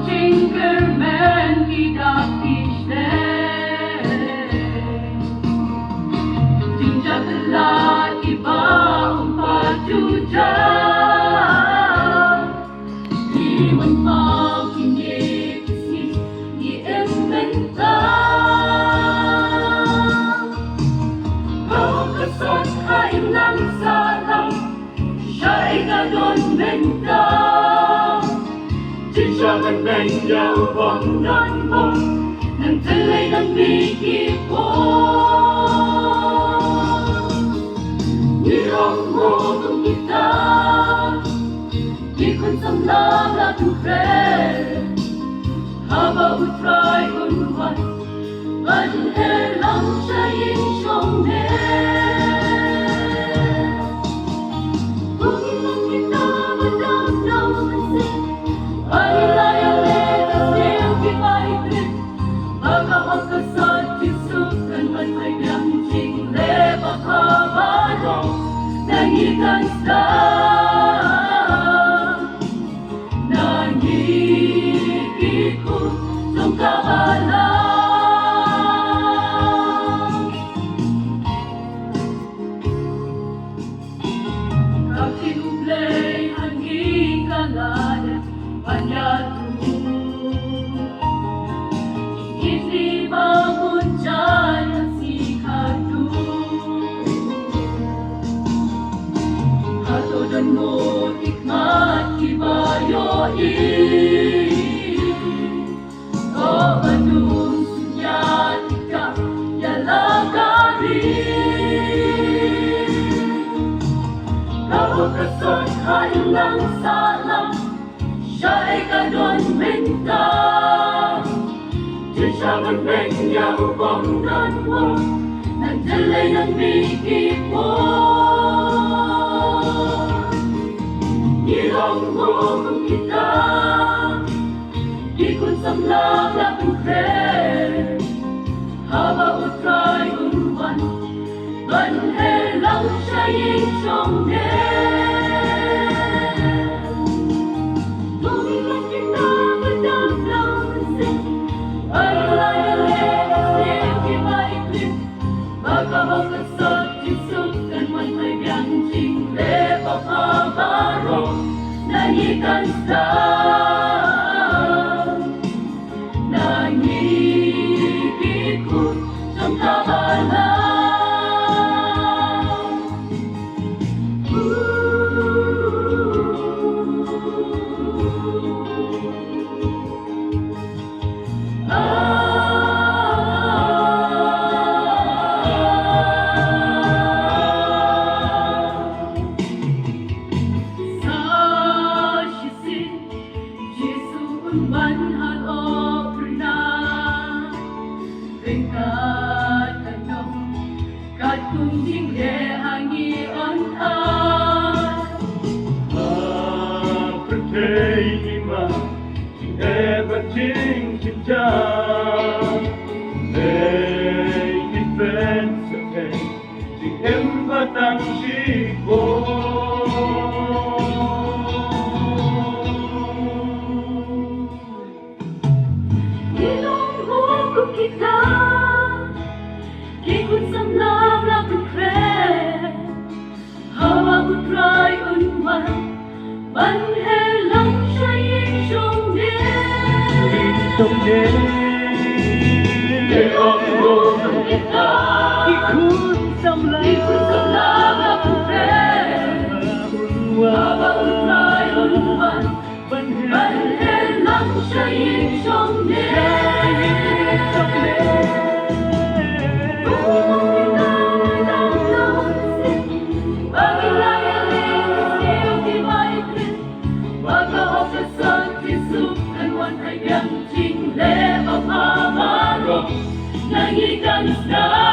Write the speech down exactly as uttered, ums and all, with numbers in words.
Jingkyrmen ki dap ki shlei. Jingjia kylla kiba um pat ju jia. Ngi wan map kine ki sngi ngi im mynta. Ka hok ka sot ha imlang sahlang. Shaei ka don mynta. Jingshisha ban beiñ ïa u bym don bor. Nang tyllei nang mih ki por. Ngi ong mo kum kita. Ngi khun samla la pynkhreh. Haba U Trai un wan. Ban heh lang sha ïing shong ne. Kum long kita ba dap dap mynsiem. Ai la ïa leh ka sniew ki bai trip. Ba ka hok ka sot Jisu kan wan pdiang jingleh ba ha baroh. Na ngi kan sdang. Na ngi ki khun jong ka balang. Ka ktien U Blei ha ngi ka la dep ban ïathuh. Ki sngi ba bun jait ha sngi khadduh. Hato don mo ki khmat kiba ïohi. Ko ba dum sunya tika ïa la ka ri. Ka hok ka sot ha imlang sahlang. Shaei ka don mynta. Jingshisha ban beiñ ïa u bym don bor. Nang tyllei nang mih ki por. Ngi long mo kum kita. Ki khun samla la pynkhreh. Haba U Trai un wan. Ban heh lang sha ïing shong ne. Kum long kita ba dap dap mynsiem. Ai la ïa leh ka sniew ki bai trip. Ba ka hok ka sot Jisu kan wan pdiang jingleh ba ha baroh. Na ngi kan sdang. Na ngi ki khun jong ka balang. Sa shisien Jisu un wan halor khynnah. Ryngkat ka nong katkum jingleh ha ngi on ai. Ha pyrthei ngi ma jingeh bad jingjynjar. Dei ngi pen sa pen jingim ba tang shibun. Ngi long mo kum kita. Ki khun samla la pynkhreh. Haba U Trai un wan. Ban heh lang sha ïing shong ne. Shong ne. Ngi long mo kum kita. Ki khun samla. Ki khun samla la pynkhreh. Haba U Trai un wan. Ban heh lang sha ïing shong ne. Ba ngi la ïa leh ki sniew ki bai trip. Ba ka hok ka sot Jisu kan wan pdiang jingleh ba ha baroh. Na ngi kan sdang.